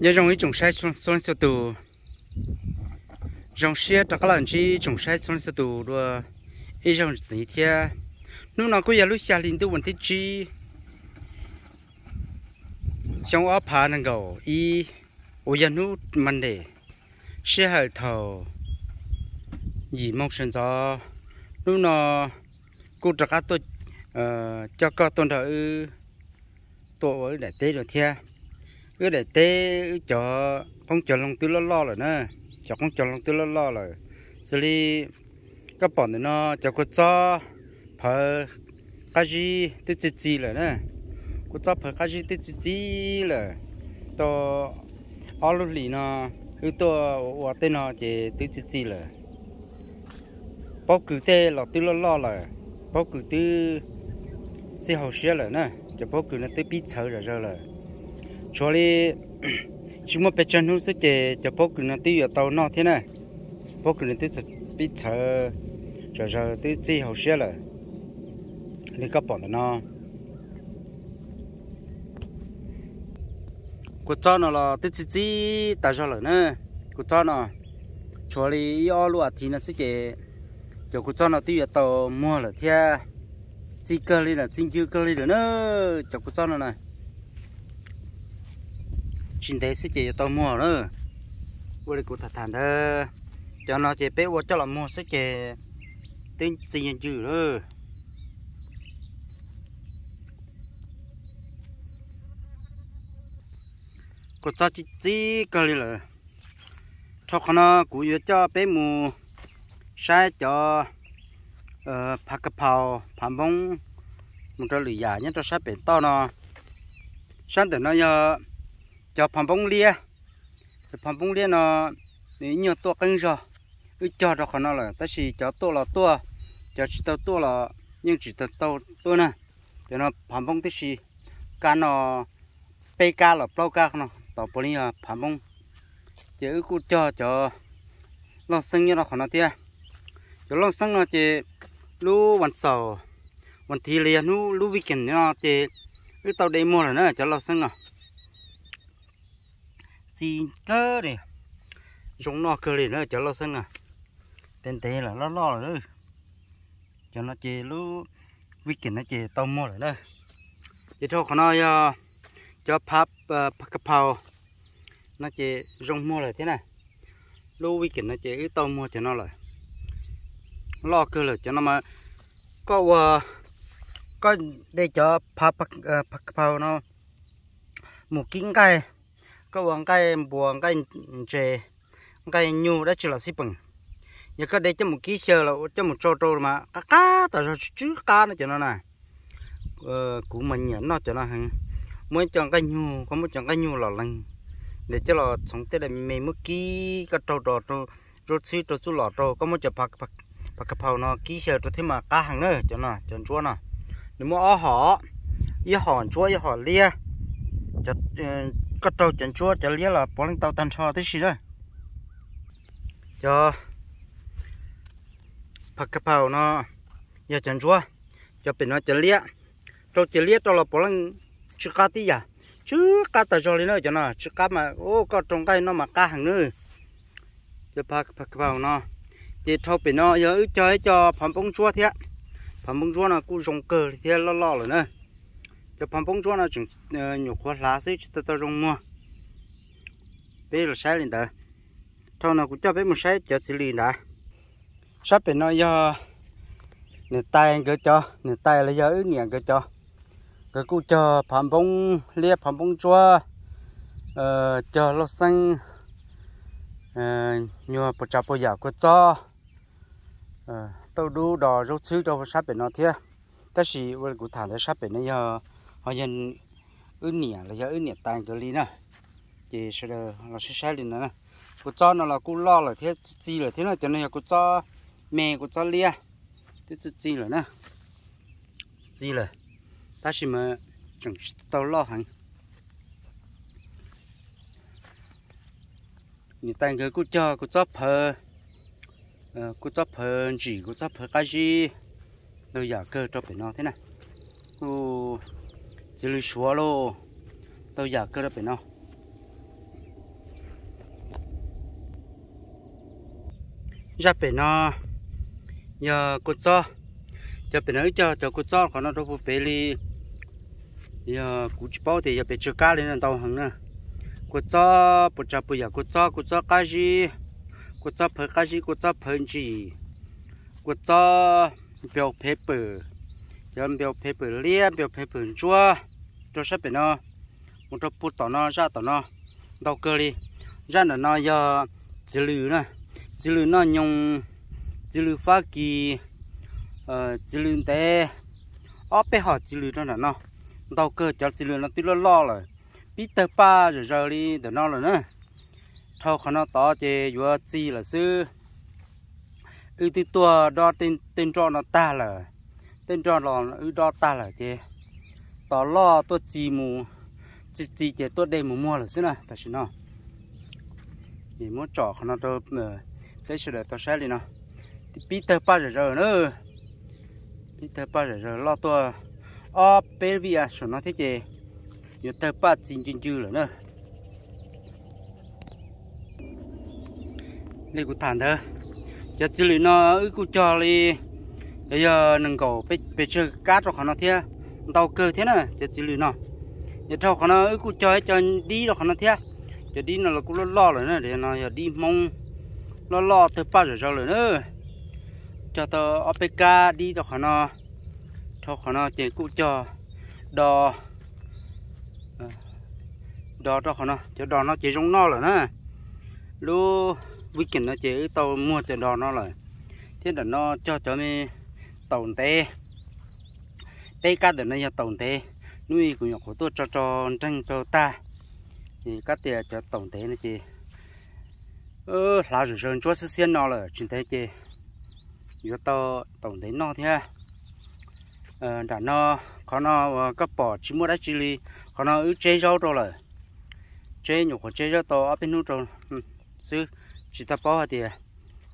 Nyob zoo ib tsoom saib txhua leej txhua tus, zoo siab rov qab los ntsib tsoom saib txhua leej txhua tus dua ib zaug ntxiv thiab. Hnub no kuj yog lub xya hli ntuj vas thib tsib, xyoo ob phav nees nkaum ib, uas yog hnub Monday, sij hawm thaum yim moos sawv ntxov. Hnub no kuj rov qab tuaj coj koj tuaj nrog wb tuaj ua wb daim teb dua thiab. Wb daim teb wb cov qoob cov loo twb loj loj lawm na, cov qoob cov loo twb loj loj lawm. Xws li koj pom ntawm no cov kua txob phawv qab zib twb txi txiv lawm na. Kua txob phawv qab zib twb txi txiv lawm. Tau ob lub hlis no wb tuaj ua ua tej no ces twb txi txiv lawm. Pob kws tej los twb loj loj lawm, pob kws twb txij hauv siab lawm na. Cov pob kws no twb pib txhawv zom zaws lawm. Tshuav li tsis muaj pes tsawg hnub xwb ces cov pob kws no twb yuav tau noj thiab na. Pob kws no twb pib txhawv zom zaws twb txij hauv siab lawm li koj pom ntawm no. Kua txob no los twb txi txiv tas zog lawm na. Kua txob no tshuav li ib ob lub as thiv no xwb ces cov kua txob no twb yuav tau muag lawm thiab. Txi kawg li lawm, txi ncw kawg li lawm na. Cov kua txob no na tsis ntev xwb ces yuav tau muag na. Ua li kuv tham tham ntawd, cov no ces peb ua coj los muag xwb ces twb txi ncw ncw lawm. Kua txob txi txiv kawg li lawm. Dhau qhov no kuv yuav coj peb mus saib cov phav ka phaus, phav npoob mus rau lwm yam nyob rau sab pem toj no. Sab ntawm no yog cov phav npoob liab. Cov phav npoob liab no nws ib nyuag tuaj qeeb zog, wb cog rau qhov no lawm tab sis cov tuaj los tuaj, cov tsis tau tuaj los yeej tsis tau tuaj na. Cov no phav npoob tib si, kab no peb kab los plaub kab no tod puav leej yog phav npoob. Ces wb kuj cog cov lauj xeeb nyob rau qhov no thiab. Cov lauj xeeb no ces lub vas xaum, vas thiv los yog hnub lub weekend no ces wb tau de muag lawm na cov lauj xeeb no. Txi kawg li, zoo noj kawg li na cov lauj xeeb no. Ntev ntev lawm, loj loj lawm. Cov no ces lub weekend no ces tau muag lawm na. Ces dhau qhov no yog cov phav ka phaus no ces zoo muag lawm thiab na. Lub weekend no ces wb tau muag cov no lawm, loj kawg lawm. Cov no mas koj ua, koj de cov phav ka phaus no mus kib nqaij, koj ua nqaij npua, nqaij ntses, nqaij nyug dab tsi los xij peem. Yog koj de coj mus kib xyaw los coj mus tsau rau mas qab qab tas zog, tsw qab no cov no na. Kuv mas nyiam noj cov no heev. Muab cov nqaij nyug, koj muab cov nqaij nyug los leeg, de coj los txhoov tej daim me muab kib, koj rau rau zaub txhwb rau txuj lom rau, koj muab cov phav ka phaus no kib xyaw rau thiab mas qab heev na. Cov no cov ntsuab no nws muaj ob hom, ib hom ntsuab ib hom liab. Koj rau cov ntsuab cov liab los puav leej tau tag nrho tib si na. Cov phav ka phaus no yog cov ntsuab, cov pem no cov liab. Rau cov liab rau los puav leej tsw qab tib yam, tsw qab tas zog li na. Cov no tsw qab mas koj rau nqaij noj mas qab heev na. Cov phav ka phaus no, ces dhau pem no yog wb cog ib co phav npoob ntsuab thiab. Phav npoob ntsuab no kuj zoo kawg li thiab, loj loj lawm na. Cov phav npoob ntsuab no tseem nyuam qhuav hlav xwb, tsis tau tau zoo muag. Peb los saib li ntawd. Dhau no kuv coj peb mus saib cov txiv lws ntawd. Sab pem no yog niam tais nkawd cov, niam tais los yog wb niam nkawd cov. Nkawd kuj cog phav npoob liab, phav npoob ntsuab, cog lauj xeeb, nyuag puas tsav puas yam kua txob, tauj dub dos zaub txhwb rau sab pem no thiab. Tab sis ua li kuv tham ntawd, sab pem no yog, ho yog wb niam los yog wb niam tais nkawd li na. Ces sawv daws los saib saib li no na. Kua txob no los kuj loj lawm thiab, txi txiv lawm thiab na. Cov no yog kua txob me, kua txob liab, twb txi txiv lawm na. Txi lawm, tab sis mas tseem tsis tau loj heev. Niam tais nkawd kuj cog kua txob phawv, kua txob phawv ntsim, kua txob phawv qab zib, ntau yam kawg rau pem no thiab na. Kuj txiv lws suav lauj, ntau yam kawg rau pem no. Zaj pem no yog kua txob. Cov pem no wb cog cov kua txob qhov no rau puag pem li, yog kuv tsis paub tias yog pes tsawg kab li no, ntau heev na. Kua txob puas tsav puas yam, kua txob, kua txob qab zib, kua txob phawv qab zib, kua txob phawv ntsim, kua txob npau phev pwm, cov npau phev pwm liab, npau phev pwm ntsuab, rau sab pem no, mus rau puag tom no, zaj tom no ntau kawg li. Zaj ntawm no yog txiv lws na, txiv lws noj nyoos, txiv lws Fab Kis, txiv lws ntev, ob peb hom txiv lws rau ntawm no. Ntau kawg, cov txiv lws no twb loj loj lawm, pib tawg paj zom zaws li ntawm no lawm na. Dhau qhov no tod ces yuav txi lawm xwb. Wb twb tuaj dob tej nroj no tag lawm, tej nroj los wb dob tag lawm ces tos loj tuaj txi mus, txi txi ces tuaj de mus muag lawm xwb na. Tam sim no muab tsom qhov no rau peb sawv daws tau saib li no. Pib tawg paj zom zaws na, pib tawg paj zom zaws, loj tuaj ob peb vij a saum no thiab ces yuav tawg paj txi ncw ncw lawm na. Li kuv tham ntawd, cov txiv lws no wb kuj cog li, yog nees nkaum pes tsawg kab rau qhov no thiab, ntau kawg thiab na cov txiv lws no. Yog dhau qhov no wb kuj cog ib co dib rau qhov no thiab, cov dib no los kuj loj loj lawm na, no yog dib Hmoob loj loj tawg paj zom zaws lawm na. Cog tau ob peb kab dib rau qhov no, dhau qhov no ces kuj cog do do rau qhov no, cov do no ces zoo noj lawm na. Lub weekend no ces wb tau muag cov do no lawm, thiab nram no cog cov me taum ntev, peb kab ntawm no yog taum ntev. Hnub ib kuv nyuam qhuav tuaj tso tso nreeg rau tag, ces kab tias cov taum ntev no ces hlav zom zaws ntsuab xiab xiab no lawm, tsis ntev ces yuav tau taum ntev noj thiab. Nram no, qhov no uas koj pom tsis muaj dab tsi li, qhov no wb tseb zaub rau lawm. Tseb, nyuam qhuav tseb zaub tau ob peb hnub rau xwb, tsis tau paub hais tias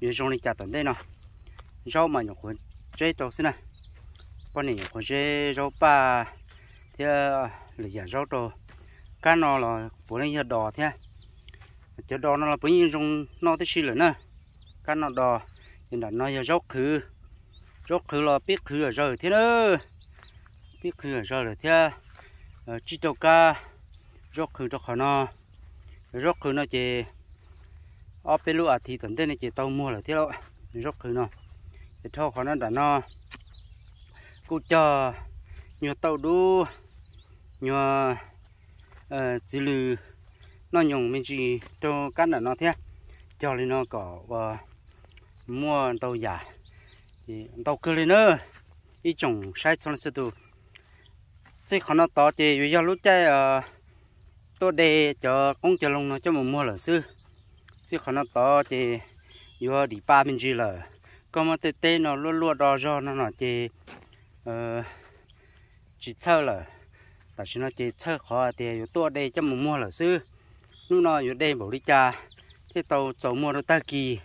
yuav zoo li cas tom ntej no. Zaub mas nyuam qhuav tseb rau xwb na, poj niam nyuam qhuav tseb zaub paj thiab lwm yam zaub rau. Kab no los puav leej yog dos thiab, cov dos no los puav yeej zoo noj tib si lawm na. Kab no dos, ces nram no yog zaub qhwv. Zaub qhwv los pib qhwv zom zaws thiab na, pib qhwv zom zaws lawm thiab. Tsib rau kab zaub qhwv rau qhov no. Zaub qhwv no ces ob peb lub as thiv tom ntej no ces tau muag lawm thiab lauj, zaub qhwv no. Ces dhau qhov no nram no kuj cog nyuag tauj dub, nyuag txiv lws noj nyoos me ntsis rau kab nram no thiab. Cog li no kom ua muaj ntau yam, ntau kawg li na. Ib tsoom saib txhua leej txhua tus, txij qhov no tod ces yuav yog lub caij tuaj de cov qoob cov loo no coj mus muag lawm xwb. Txij qhov no tod ces yuav dim pa me ntsis lawm. Koj muab tej teb no luaj luaj do zog no no ces tsis txhawj lawm. Tam sim no ces txhawj qhov hais tias yuav tuaj de coj mus muag lawm xwb. Hnub no yuav de npaum li cas thiaj tau txaus muag rau tag kis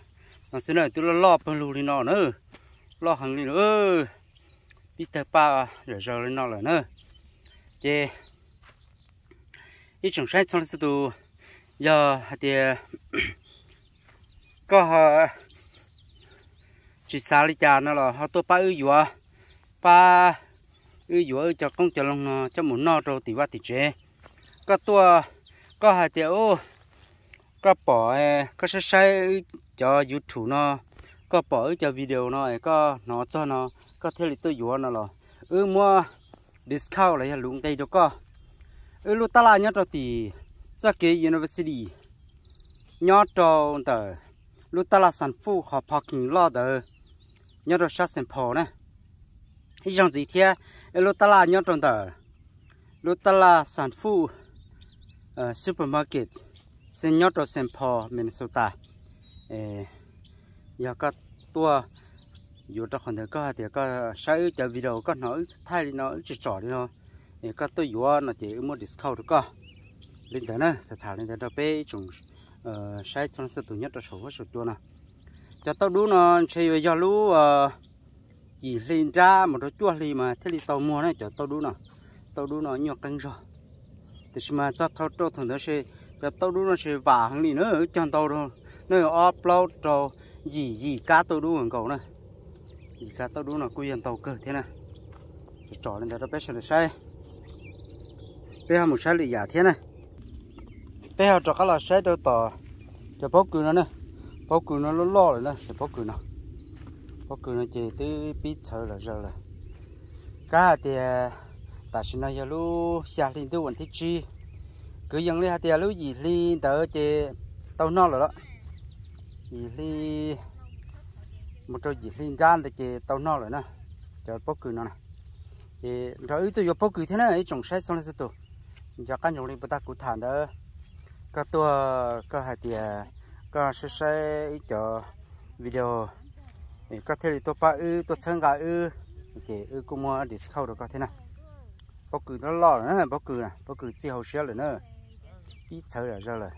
no xwb na. Twb loj loj pawg lug li no na, loj heev li na, pib tawg paj zom zaws li no lawm na. Ces ib tsoom saib txhua leej txhua tus, yog hais tias koj ho tsis xav li cas no los ho tuaj pab wb yuav, pab wb yuav wb cov qoob cov loo no coj mus noj rau tim vaj tim tsev. Koj tuaj, koj hais tias, u, koj pom, koj saib saib wb cov YouTube no, koj pom wb cov video no es koj hnov txog no, koj thiaj li tuaj yuav no los wb muab discount los yog lus nqi rau koj. Wb lub tab laj nyob rau tim txoj kev university, nyob rau ntawm lub tab laj San Fuj qhov parking lot ntawd, nyob rau sab Saint Paul na. Ib zaug ntxiv thiab, wb lub tab laj nyob rau ntawm lub tab laj San Fuj supermarket, nyob rau Saint Paul, Minnesota. Yog koj tuaj yuav rau qhov ntawd, koj hais tias koj saib wb cov video, koj hnov wb thaij li no, wb tsis tsom li no, es koj tuaj yuav no ces wb muab discount rau koj. Li ntawd na, tham tham li ntawd rau peb ib tsoom saib txhua leej txhua tus nyob rau saum huab saum cua no. Cov tauj dub no ntshe yuav yog lub cim hli nrab mus rau cuaj hli mas thiaj li tau muag na cov tauj dub no. Tauj dub no nyuaj qeeb zog, tiam sis mas txog rau thaum ntawd ces cov tauj dub no ces vam heev li na, wb cog ntau rau, na, ob plaub rau Yim yim kab tauj dub nkaus na. Yim kab tauj dub no kuj yog ntau kawg thiab na. Tsom li ntawd rau peb sawv daws saib. Peb ho mus saib lwm yam thiab na. Peb ho rov qab los saib rau tom cov pob kws no na. Pob kws no loj loj lawm na, cov pob kws no. Pob kws no ces twb pib txhawv lom zog lawm. Kab hais tias tam sim no yog lub xya hli ntuj vas thib tsib, kwv yees li hais tias lub yim hli ntawd ces tau noj lawm los. Yim hli mus rau yim hli nrab ntawd ces tau noj lawm na, cov pob kws no na. Ces nrog wb tuaj yuav pob kws thiab na ib tsoom saib txhua leej txhua tus. Nco qab ntsoov li puas tag kuv tham ntawd, koj tuaj koj hais tias koj saib saib wb cov video, koj thiaj li tuaj pab wb tuaj txhawb nqa wb, ces wb kuj muab discount rau koj thiab na. Pob kws loj loj lawm na, pob kws, pob kws txij hauv siab lawm na, pib txhawv zom zaws lawm.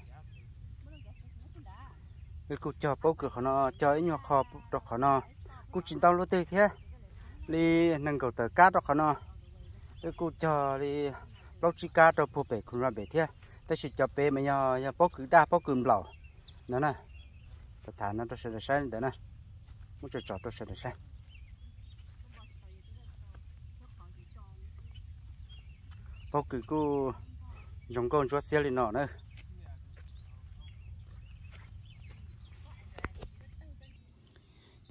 Wb kuj cog pob kws qhov no, cog ib nyuag qho rau qhov no, kuj tsis ntau luaj twg thiab, li nees nkaum tawm kab rau qhov no. Wb kuj cog li plaub tsib kab rau puag pem khu ra pem thiab, tab sis cov pem mas yog yog pob kws daj pob kws nplaum no na. Tham no rau sawv daws saib li ntawd na, muab tso tso rau sawv daws saib. Pob kws kuj zoo nkauj ntsuab xiab li no na.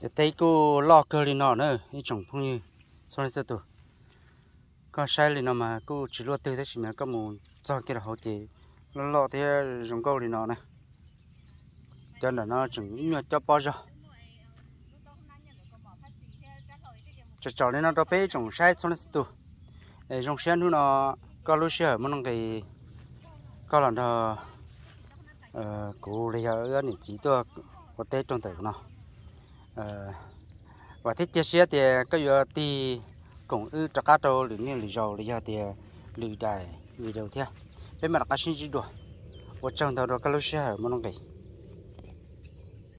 Cov teb kuj loj kawg li no na ib tsoom phooj ywg txhua leej txhua tus. Koj saib li no mas kuj tsis luaj twg tab sis mas koj mus txog kiag rau hauv ces loj loj thiab zoo nkauj li no na. Cov nram no tseem ib nyuag cob pob zog. Tsom tsom li no rau peb ib tsoom saib txhua leej txhua tus. Es zoo siab hnub no koj lub sij hawm muaj nuj nqis, koj los nrog kuv los yog wb niam txiv tuaj ua teb rau ntawm no. Vam thiab cia siab tias koj yuav tig koom wb rov qab rau lwm niaj lwm zaus los yog tias lwm daim video thiab. Peb mam rov qab sib ntsib dua. Ua tsaug ntau rau koj lub sij hawm muaj nuj nqis.